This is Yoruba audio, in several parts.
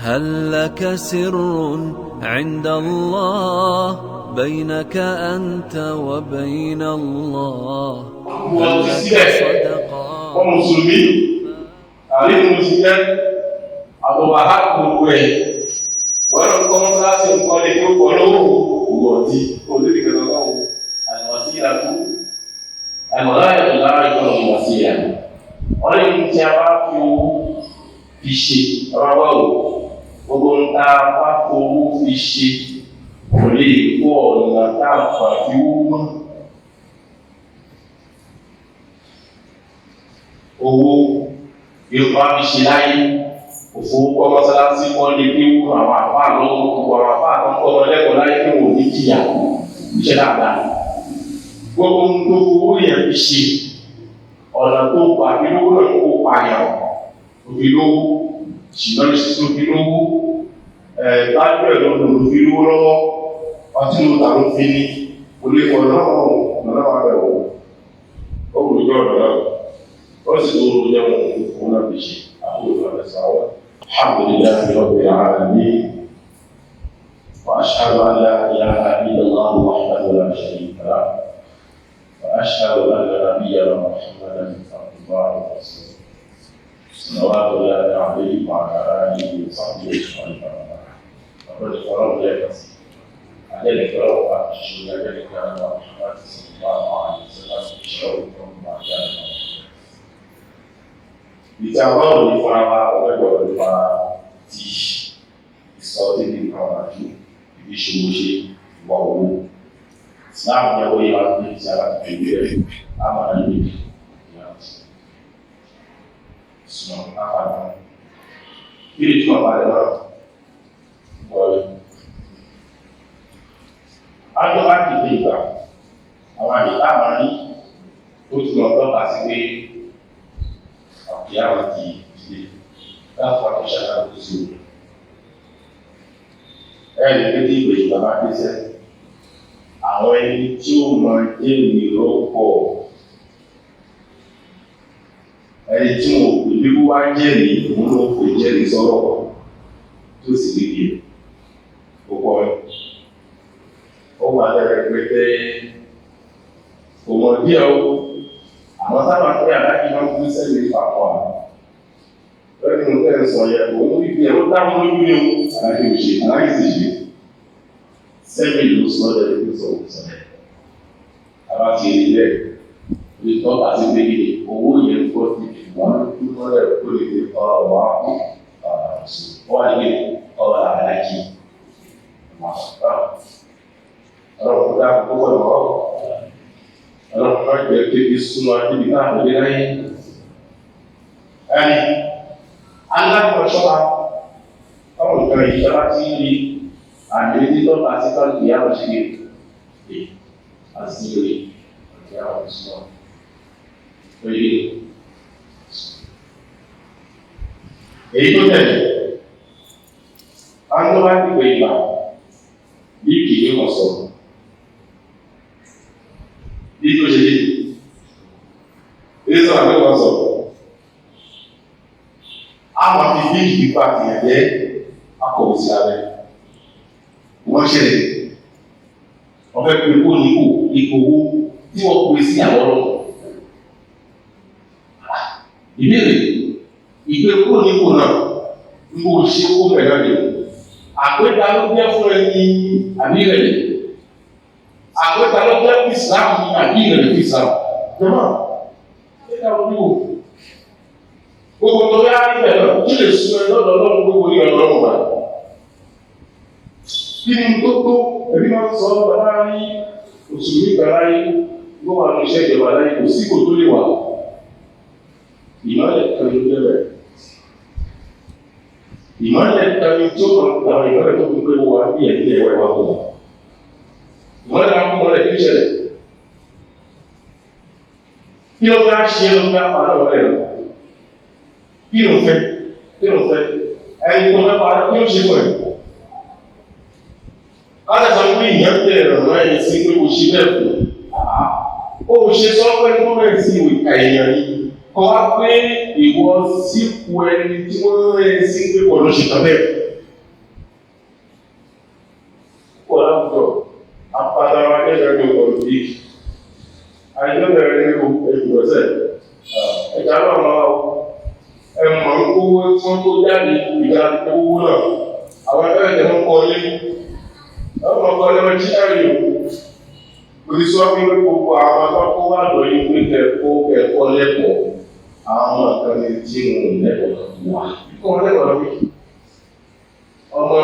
هل لك سر عند الله بينك أنت وبين الله؟ هل لك صدقات؟ Wọ́n mùsùlùmí àbí mùsùlùmí àbọ̀bà ha gbogbo ẹ̀ wọ́n lọ kọ́ mọ́sálásí nǹkan lè tó pọ̀ lówó òwò ọtí olórí kankan kan wò àlùmọ̀sí ìlàkú àlùmọ̀láyà tó lára ìjọba ìwọ̀sí ìyà wọ́n lè ní tí a bá fi owó fi ṣe ọ̀rọ̀ wò gbogbo ń ta bá fowó fi ṣe kò lè kó ọ̀nà tá a fà fi wó mọ́. Owó yóò bá fi ṣe láyé òfowó kọ́ mọ́sálásí kọ́ lè bí wú àwọn àfáà lọ́wọ́ gbogbo àwọn àfáà tó ń kọ́ wọn lẹ́kọ̀ọ́ láyé pé wọ́n ò ní jìyà iṣẹ́ dáadáa. Gbogbo ohun tó fowó yẹn fi ṣe ọ̀nà tó gbà bí lówó náà kó pààyàn òfin lówó ṣùgbọ́n òfin lówó ẹ̀ bájú ẹ̀ lọ́dún òfin lówó lọ́wọ́ ọtí ló ta ló fi ní kò lè kọ̀ náà ọ̀nà náà wà bẹ̀ wò ó wù ní ọ̀nà náà ó sì tó jẹ́ wọn òun náà fi ṣe àbúrò náà lẹ́sàn án wà. Alhamdulillahi rabbil alamin wa ashhadu an la ilaha illallah wahdahu la sharika lah wa ashhadu anna nabiyyana Muhammadan abdullahi wa rasuluhu salawatullahi alayhi wa ala alihi wa sahbihi ajma'in. Ọ̀pọ̀lọpọ̀ ìfọ̀rọ̀ lẹ́ẹ̀kan sí أجل فروع أجل كان محمد صلى الله عليه وسلم شعور ما كان. Ìta báwo ni fúnra wa ọlọ́gbọ̀dọ̀ nípa ti ìsọ débi nǹkan àjú ibi ìṣòwò ṣe ìwà owó. Islam ní ọwọ́ yìí wá pé tí a bá ti fi rẹ̀ á máa ní ìyá sùnà àpàdé. Kí ni ìtumọ̀ balẹ̀ náà? Wọlé. Ájọ́ bá dìde ìgbà àwọn àyè táwọn rí ó ti lọ tọ́ka sí pé àkìyàwó ti dìde láti wá ṣàkóso sí òun. Ẹ lè pé tí ìgbè ìgbà bá dé sẹ́, àwọn ẹni tí ó mọ jẹ́rìí rọ́pọ̀ ẹni tí wọn ò pè bí wọ́n á jẹ́rìí òun ló pè jẹ́rìí sọ́rọ̀ tó sì rí bí ó pọ̀ ẹ́. Ó wà lẹ́rẹ̀ pẹ́pẹ́ kò mọ̀ díẹ̀ o, àwọn sábà pé àdájú máa ń gbé sẹ́yìn ìpapọ̀ à. Lórí mo fẹ́ sọ yẹ, òun rí bí ẹ ó dáhùn lójú ni o, àdájú ò ṣe, àdájú sì ṣe. Sẹ́yìn ló sọ ọ́ lẹ́yìn tó sọ òun sọ yẹ. Àbá ti rí bẹ́ẹ̀, lè tọ́ka sí pé kí owó yẹn kọ́ ti fi wá lójú mọ́lẹ̀ kó lè fi ọ̀rọ̀ wá wọ́n wá ní ọ̀rọ̀ àdájú. Ọlọ́run kó dáa kó pọ̀ lọ́wọ́. Ọlọ́run má jẹ́ kébi súnmọ́ níbi náà lórí láyé. Ẹni alágbọ̀n ṣọ́ra táwọn nǹkan yìí ṣọ́ra tí ń rí àmì títọ́ àti tọ́jú ìyá wọn ṣe lè àti lè àti àwọn ìṣúná. Oye. Èyí tó tẹ̀lé, a ń tó bá dìbò ìgbà bí kì í mọ̀ sọ̀rọ̀. Bí tó ṣe dé, bí sọ̀rọ̀ àbí wọ́n sọ̀rọ̀. A máa fi bí kì í pa àtìyàn jẹ́ akọ̀wé sí abẹ́. Wọ́n ṣẹlẹ̀, wọ́n fẹ́ pe kó nípò ipò owó tí wọ́n pe sí àwọn ọlọ́run. Ìbéèrè, ìgbé kó nípò náà ń bó ṣe kó mẹ́rin lè. Àpẹta ló jẹ́ fún ẹni àbí ìrẹ̀lẹ̀. Àpẹta ló jẹ́ fún Ìsìlámù ní àbí ìrẹ̀lẹ̀ fún Ìsìlámù. Jọ̀mọ́, ṣé ká ojú wò? Gbogbo tó yá níbẹ̀ náà, kí lè sun ẹ lọ́dọ̀ Ọlọ́run gbogbo ní ọ̀dọ̀ Ọlọ́run bá? Kí ni tó tó ẹbí máa ń sọ ọ́ bàbá rí òṣèlú ìgbà láyé, ló wà ní iṣẹ́ ìjọba láyé, kò sí kò tó lè wà. Ìmọ̀lẹ̀ kan ló jẹ́ bẹ́ẹ̀. Ìmọ̀lẹ̀ kan ní tí ó kàn àwọn ìmọ̀lẹ̀ tó fi pé wọ́n wá bí ẹ̀mí ẹ̀wọ̀ ẹ̀wà kò wọ́n. Ìmọ̀lẹ̀ kan kó mọ̀lẹ̀ kí ń ṣẹlẹ̀. Kí ló fẹ́ ṣe ló fẹ́ pa náà wọlé lọ? Kí ló fẹ́? Kí ló fẹ́? Ẹni tó fẹ́ pa náà kí ló ṣe fún ẹ̀? Káṣí sọ pé ìyẹn tẹ ìrànlọ́ ẹni sí pé kò ṣe bẹ́ẹ̀ fún. Ó ṣe sọ pé tó bẹ̀rẹ̀ sí ìwé èèyàn yìí. Kọ́ wá pé ìwọ sípò ẹni tí wọ́n rẹ̀ sí pé kò ló ṣe tán bẹ́ẹ̀. ìgbà owó náà àwọn ẹgbẹ́ ìjẹ́ wọn kọ́ lé ọmọ kọ́ lé wọn jíjá rí o kò sí sọ pé gbogbo àwọn akọ́kọ́ wà lórí pé kẹ́kọ̀ọ́ kẹ́kọ̀ọ́ lẹ́kọ̀ọ́ àwọn ọmọ kan ní tí wọn ò lẹ́kọ̀ọ́ wà kọ́ wọn lẹ́kọ̀ọ́ lọ́wọ́ ọmọ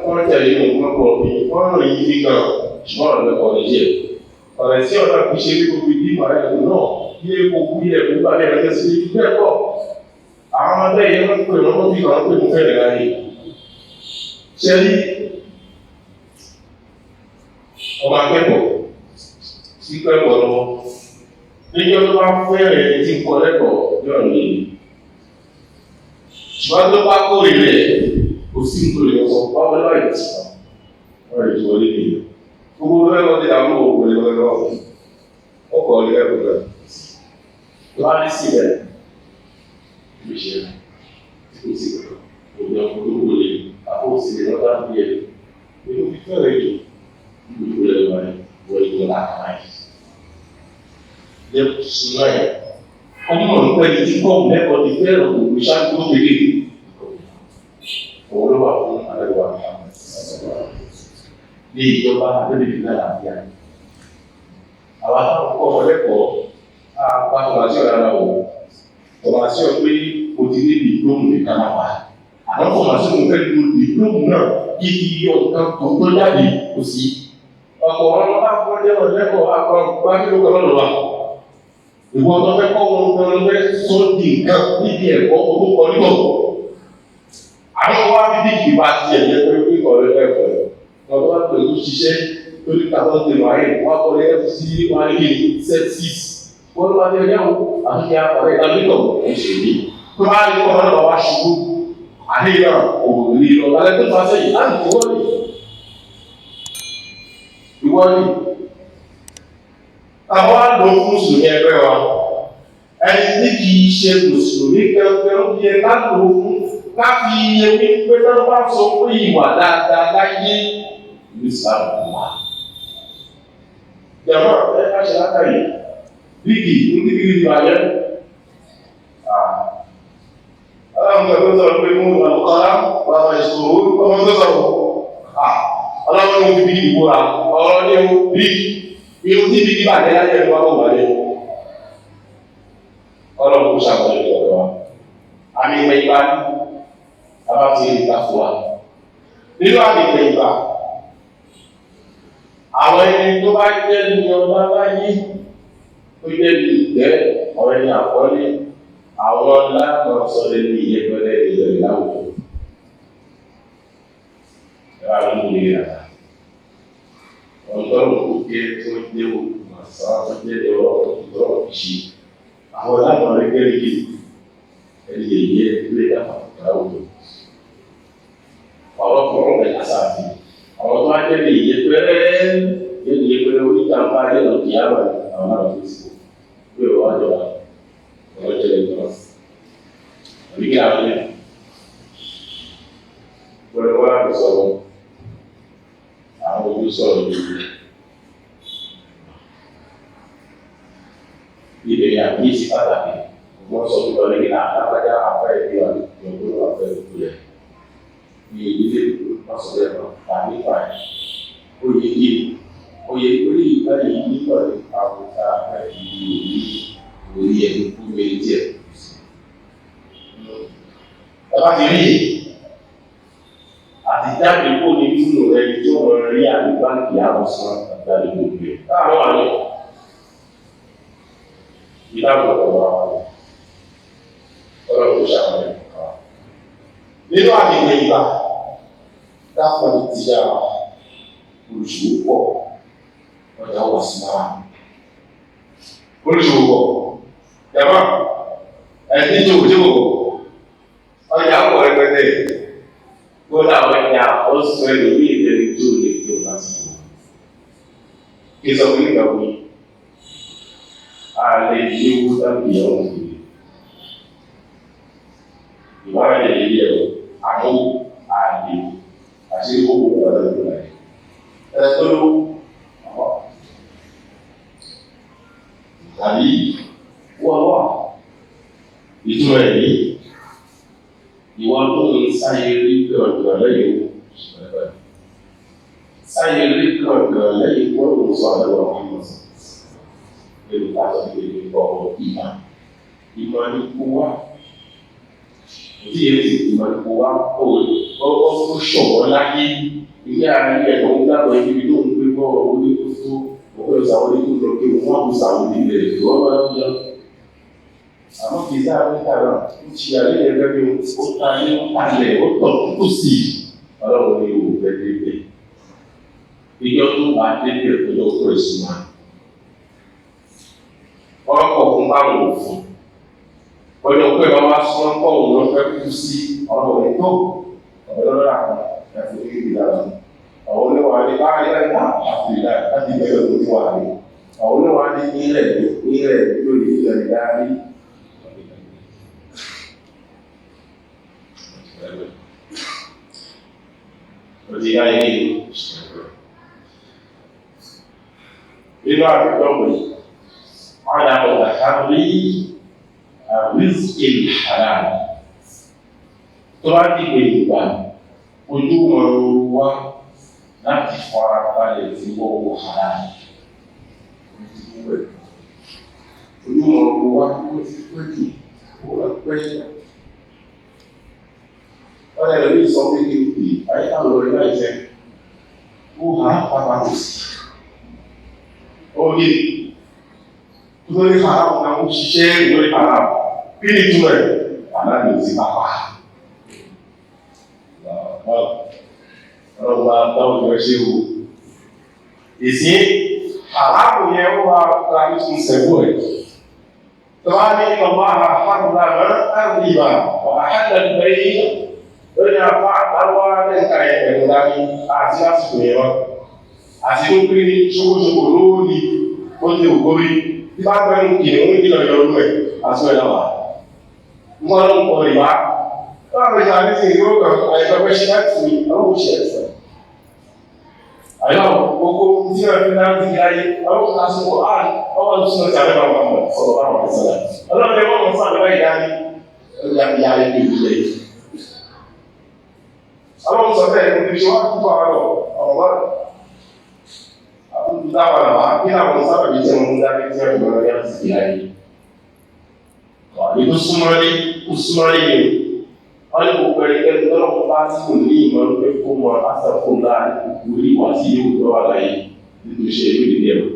wọn tẹ̀lé òun kọ́ bí wọ́n rìn yí gan ṣùgbọ́n ọ̀rọ̀ lẹ́kọ̀ọ́ lè jẹ́ ọ̀rẹ́ tí ọ̀nà kì í ṣe bí gbogbo ìdí ìmọ̀ rẹ̀ náà bí epo kú yẹ kó bá lẹ́yìn ẹgbẹ́ sí bẹ́ẹ̀ kọ́ àwọn ọmọdé yẹn wọ́n pè wọ́n bí wọ́n pè mú fẹ́rẹ̀ láyé ṣe rí ọmọ akẹ́kọ̀ọ́ sí kẹ́kọ̀ọ́ lọ́wọ́ níjọ́ tó bá fẹ́rẹ̀ ẹni tí ń kọ́ lẹ́kọ̀ọ́ yóò lè ṣùgbọ́n tó bá kórè rẹ̀ kò sí nítorí ọkọ̀ báwo láì tì wọ́n rẹ̀ ti wọlé nìyẹn gbogbo lẹ́kọ̀ọ́ ti dàgbò òwò lẹ́kọ̀ọ́ ọkọ̀ lẹ́kọ̀ọ́ rẹ̀ láti síbẹ̀ ló ṣe kò sí òbí ọkọ̀ tó wọlé àpò òsì lọ́dá bí ẹ̀ nínú fífẹ́ rẹ̀ jù gbogbo lẹ́kọ̀ọ́ rẹ̀ wọlé wọlé àkàrà yìí lẹ́kọ̀ọ́ súná yẹn ọmọ nípa ẹni tí kọ́ lẹ́kọ̀ọ́ ti fẹ́ràn òkú ṣáájú tó kéde òun ló wà fún àlejò ní ìjọba lórí náà àbíyá àwọn táwọn kọ́ ọ lẹ́kọ̀ọ́ àpá tòmásí ọ̀rọ̀ ara wò tòmásí ọ̀ pé o ti ní dìplómù nìkan náà wà àwọn tòmásí òun fẹ́ lu dìplómù náà kí fi yọ nǹkan tó tó jáde kò sí ọ̀pọ̀ ọ̀rọ̀ bá kọ́ lẹ́kọ̀ọ́ lẹ́kọ̀ọ́ àpá bá kí ló kọ́ lọ́nà wa ìwọ tó fẹ́ kọ́ wọn gan ló fẹ́ sọ di nǹkan níbi ẹ̀kọ́ orúkọ nígbà àwọn wá fi díkì bá tiẹ̀ jẹ́ pé kíkọ̀ lẹ́kọ̀ọ́ ọ̀dọ́ wa pẹ̀lú ṣiṣẹ́ lórí tàbí ti wáyé wọ́n kọ́ lé fc wáyé sepsis wọ́n ló wá ní ẹgbẹ́ wo àti àpàrẹ ìdánilọ́ òṣèlú tó bá ní kọ́ ọ́nà wá ṣubú àníyàn òní lọ lálẹ́ tó fà sẹ́yìn láti ìwọ́ ni ìwọ́ ni àwọn àlọ́ fún mùsùlùmí ẹgbẹ́ wa ẹni tí kì í ṣe mùsùlùmí kẹ́kẹ́ ó yẹ ká lò ó fún ká fi iye wípé náà bá sọ pé ìwà dáadáa láyé ìlú ìsìlámù wà. Jàmọ́ ẹ ká ṣe látàrí bíkì ní bíkì ní ìbàjẹ́. Ọlọ́run tó tó sọ̀rọ̀ pé mú àlùkọ́lá wà wà ìṣòro ọmọ tó sọ̀rọ̀. Ọlọ́run ló fi bíkì búra ọ̀rọ̀ ní o bíkì irun tí bíkì bàjẹ́ láyé ẹ̀rọ wà wà lẹ́. Ọlọ́run kò ṣàkóso ọ̀rọ̀ wa. Àmì ìgbà ìgbà ni a bá ti rí ìta fún wa. Nínú àmì ìgbà ìgbà àwọn ẹni tó bá jẹ́ ní ọlá láyé tó jẹ́ ní ìgbẹ́ àwọn ẹni àkọlé àwọn láàmú sọlẹ̀ ní ìyẹ́pẹ̀lẹ́ ilẹ̀ láwùjọ. Ẹ̀rọ àwọn ọmọ ìlera ọ̀dọ́rùn kò jẹ́ tó jẹ́ òkú àṣà tó jẹ́ ẹ̀rọ ìdọ́rọ̀ fi ṣe. Àwọn láàmú rẹ̀ gẹ́gẹ́ ẹni yẹ̀yẹ́ ilé láwùjọ. Àwọn ọkùnrin rẹ̀ lásàáfin àwọn tó wá jẹ́ lè yẹ pẹ́rẹ́ yẹ lè yẹ pẹ́rẹ́ oníjàmbá yẹ lọ kí á wà ní àwọn àwọn tó sì pé ó wá jọba ọ̀rọ̀ jẹ́ lẹ́gbẹ̀rún àbí kí á fẹ́ gbọ́dọ̀ wá láti sọ̀rọ̀ àwọn ojú sọ̀rọ̀ lórí ibẹ̀ yà kí sí pàtàkì wọ́n sọ fún ọlẹ́gì àlágbájá àfẹ́ ìdí wà ní ọgbọ́n àfẹ́ ìdí rẹ̀ ní ìdílé wọ́n sọ bẹ́ẹ̀ lọ tàbí fàáyì oyè kí oyè orí ìgbà yìí nígbà àwọn tá a fẹ́ fi orí orí ẹni kú méjì díẹ̀. Bàbá ti rí àti jáde kó ní fúnù ẹni tó wọn rí àmì báńkì àwọn san àti àdúgbò rẹ̀. Káwọn àlọ́ ìdáàbò ọ̀rọ̀ àwọn ọlọ́run ṣàwọn ẹ̀kọ́. Nínú àmì ìgbà dáfọ́ ní ti yára olùṣòwò pọ̀ ọjà wọ̀ sí náà. Olùṣòwò pọ̀ yàrá ẹni tí òjò ọjà pọ̀ rẹpẹtẹ kódà ọjà ọ̀sọ̀ ẹlòmíì ìdẹni tó lè tó lásìkò. Kí sọ fún ìgbà wo a lè yí owó tábìlì ọ̀hún sí i. Ìwádìí lè yẹ àwọn àlè àti owó ọ̀dọ́ tó láyé. Ẹ tó ló tàbí wọ́n wà ìtumọ̀ ẹ̀ ní Ìwọ tó ń sáyé rí gbọ̀ngàn lẹ́yìn sáyé rí gbọ̀ngàn lẹ́yìn gbọ́dọ̀ sọ àlọ́ ọmọ lórí pàtó ìgbèrè ọ̀rọ̀ ìmọ̀ ìmọ̀ ní kó wá tí yẹn sì ìmọ̀ ní kó wá ó ṣọ̀wọ́ láyé ilé ayé ẹ̀kọ́ ń gbàgbọ́ ibi tó ń gbé bọ́ owó ní kó tó ọ̀pẹ́ ìsàwọn ní kó lọ kí wọ́n á kó sàwọn ilẹ̀ ìwọ́n máa ń yọ. Àmọ́ kì í sáà ní kàrà ń ṣe àlẹ́ yẹn fẹ́ bí ó ta ní alẹ̀ ó tọ̀ kó sì ọlọ́run ní ìwò fẹ́ débẹ̀. Ìjọ tó bá débẹ̀ pẹ̀lú ọkọ̀ ìsúná. Wọ́n kọ̀ fún báwọn òfin. Ọjọ́ pé wọ́n wá sún kọ́ òun ló fẹ́ kú sí ọ̀rọ̀ rẹ̀ tó ọ̀rọ̀ lọ́dọ̀ àwọn ẹ̀fọ́ ní ìlànà. Àwọn oníwà ní báyìí láti àfìlà láti bẹ̀rẹ̀ tó wà ní. Àwọn oníwà ní ilẹ̀ ilẹ̀ lórí ilẹ̀ ìdarí. Nínú àdúgbò wọ̀nyí, wọ́n yà wọ̀ àkárí àrísìkì halal. Tó bá dìgbò ìgbà, ojú wọn wá láti fara balẹ̀ tí wọ́n wọ halal. Ojú wọn wá ó ti pẹ́ jù, ó lọ pẹ́ wọ́n lè rí sọ pé kí n pè ayé táwọn ọ̀rẹ́ láì jẹ́ ó hà á pàpà kò sí. Ó ní lórí haram náà ó ṣiṣẹ́ lórí haram kí ni túmọ̀ ẹ̀ àná ní ti pápá. Ọlọ́run bá dáwọn ìjọ ṣe o. Ìsín haram yẹn ó wá ra ìtún sẹ́wọ́ ẹ̀. Tọ́wá ní ọmọ àrà hàrùn àmọ́ àrùn ìbà ọ̀hánà ìgbẹ́yìn lórí afá àtàwọn mẹ́ta ẹ̀rọ dání àti lásìkò yẹn wọn àti tó pín ní ṣokoṣoko lóòní ó ti ògbórí tí bá gbẹ́nu kìnìún ní ìlọ ìlú ẹ̀ àti ẹ̀ lọ́wọ́ wọn ló ń kọ ìwá láwọn ìṣe àti ìlú kan àìsàn pé ṣe láti fi àwọn òṣì ẹ̀sẹ̀ àyọ̀ gbogbo tí wọ́n fi náà ti láyé àwọn àsìkò ọwọ́ tó sọ ti àbẹ́bà wọn sọ̀rọ̀ bá wọn sọ̀rọ̀ ọlọ́run ni wọ́n mọ̀ fún àbẹ́bà ìdání àwọn sọ bẹ́ẹ̀ ní ibi wọ́n kúkọ àwọn ọ̀rọ̀ wọ́n àbúrú dáwà náà wá kí làwọn sábà bí tí wọ́n ń dábí tí wọ́n gbọ́dọ̀ yá sí ayé wà ní tó súnmọ́lé ó súnmọ́lé ni wọ́n ní gbogbo ẹnikẹ́ni tọ́lọ́kọ̀ bá tí kò ní ìmọ̀ pé kó mọ asàkó láàrin kúkú rí wá sí yóò lọ́wọ́ àlàyé nítorí iṣẹ́ ìlú ìdílé ẹ̀rọ.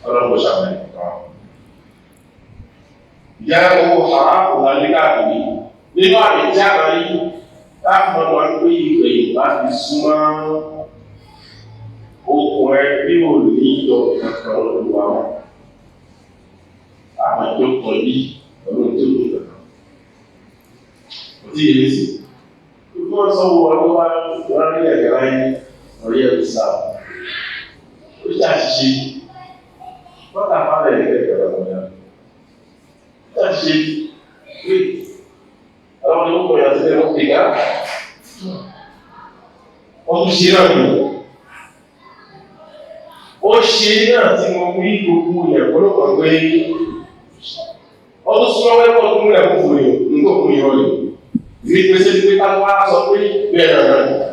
Ọlọ́run kò ṣàmì kan. Ìyá owó haramu la ní káàkiri nínú àmì tí a máa rí láti mọ̀ wọn pé ìgbẹ̀yìn bá fi súnmọ́ okùn ẹbí ò ní yọ kankan olùwà wọn. Àwọn tó kọ ní ọdún tó lò kankan. Kò tí ì yé sí. Gbogbo ọ̀sán wo ọdún wa wọ́n rí ẹ̀gẹ́ láyé ọ̀rí ẹ̀rù sáà. Ó ṣàṣìṣe. Wọ́n kà fáwọn ẹ̀gẹ́ ẹ̀gẹ́ ọ̀gá. Ó ṣàṣìṣe. Àwọn ọmọ ìwọ̀n yà sílẹ̀ wọ́n pè ká. Wọ́n tún ṣe náà nù. Ó ṣe náà tí mo rí gbogbo ilẹ̀ pọ̀lọpọ̀ pé ọdún súnmọ́ wẹ́pọ̀ tó múlẹ̀ kó fò yàn nígbà òkú yàn rẹ̀. Ìrí pèsè pé ká wá sọ pé bẹ́ẹ̀ náà náà.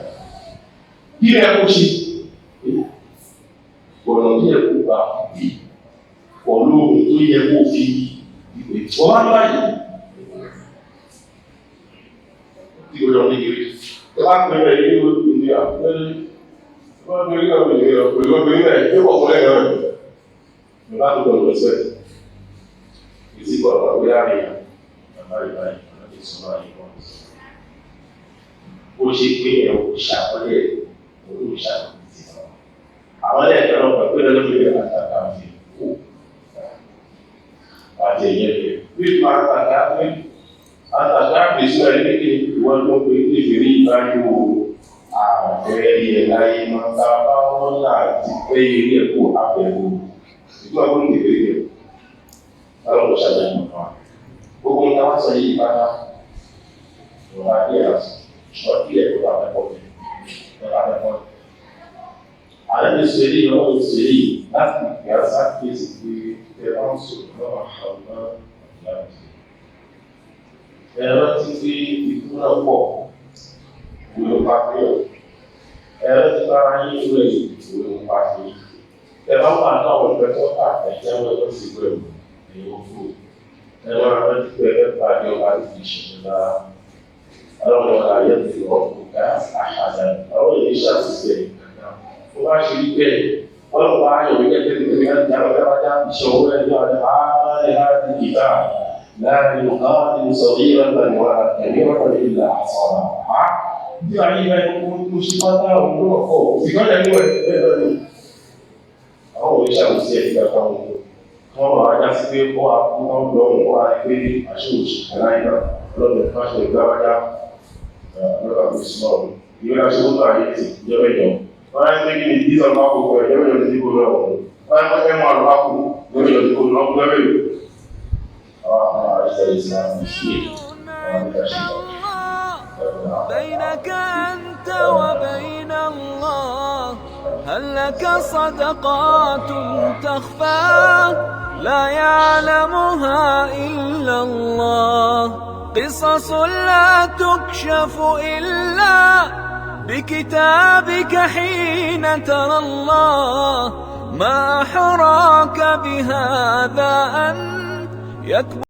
Kí ni ẹ kó ṣe? Ọ̀nà tó yẹ kó gbà bí pọ̀lú ohun tó yẹ kó fi ìpè. Wọ́n wá báyìí. Tí o lọ ní kiri. Ẹ bá pè é ní ìlú India. Wọ́n gbé ní ọ̀gbìn ní ọ̀gbìn ọ̀gbìn rẹ̀ yóò kọ̀ fún ẹ̀rọ rẹ̀. Bàbá tó gbọdọ̀ sọ ẹ̀. Ìsì gbọdọ̀ wà wí láàrin yà. Bàbá rẹ̀ báyìí, bàbá tó sọ báyìí wọ́n. Ó ṣe pé ẹ̀ ò ṣàkọlẹ̀ òun ò ṣàkọlẹ̀ ti sọ. Àwọn ẹ̀dọ́ ọ̀pọ̀ pé lọ́dún fi àtàkà fi kú. Àti ẹ̀yẹ rẹ̀. Bí àtàkà fi àtàkà fi sọ ẹ̀ ní kí ìwọ́n tó pé kékeré ìbáyé o àbẹ̀rẹ̀ yẹ̀ láyé máa ta bá wọn láti pé ilé ẹ̀kọ́ àbẹ̀wò ìgbà wọn lè bẹ̀rẹ̀ ọlọ́run kò ṣàbẹ̀wò nǹkan gbogbo nǹkan wá sọ yìí bá ìwọ̀nba díẹ̀ lọ ṣùgbọ́n díẹ̀ ló bá fẹ́ pọ̀ ló bá fẹ́ pọ̀. Àlẹ́ mi sọ èyí ọlọ́run sọ èyí láti ìgbà sákèsì pé ẹ bá ń sọ̀rọ̀ lọ́wọ́ àwọn Ẹ rántí pé ikú náà pọ̀ ìwé ló pa pé ọ̀. Ẹ rántí pé ara yín ìwé ìwé ló pa pé. Ẹ bá wà náà wọ̀ ìfẹ́ tó kà ẹ̀jẹ̀ wọ̀ ẹ̀kọ́ sí ìwé ẹ̀yìn òfò. Ẹ máa rántí pé ẹ fẹ́ pàdé ọba àti ìṣẹ̀lẹ̀ lára. Ọlọ́run ọ̀la yẹn ti ọ̀pọ̀ ká àṣàdá. Àwọn èyí ṣàṣìṣe kankan. Ó bá ṣe rí bẹ́ẹ̀, ọlọ́run á yọ̀ wípé tẹ́lẹ̀ tẹ́lẹ̀ láti dára ìṣòwò ẹ̀jọ́ àti ààrẹ láti ìgbà لا يغادر صغيرة ولا كبيرة إلا أحصاها. Bí ayé bá ẹni kó ṣe pátá òun ló kọ̀ òfin kan lẹ́nu ẹ̀ bẹ́ẹ̀ náà ni. Àwọn òṣìṣẹ́ àwòsí ẹ̀ nígbà kan wọ́n wà á já sí pé ó wà kú wọn lọ́wọ́ wọ́n á rí pé àṣẹ òṣìṣẹ́ aláì náà lọ́dún kan ṣe ìgbà wájá lọ́dún àti ìṣúná ọ̀hún. Ìwé aṣọ tó bá ayé ti ìjọba ìjọ. Wọ́n á ń gbé kí ni dísọ̀ bá kó kọ ìjọba ìjọ ti kó lọ́wọ́. Wọ́n á ń gbé mọ́ àlọ́ bá kú ìjọba ìjọ ti kó lọ́wọ́. بينك أنت وبين الله، هل لك صدقات تخفى لا يعلمها إلا الله؟ قصص لا تكشف إلا بكتابك حين ترى الله. ما أحراك بهذا أن يكبر.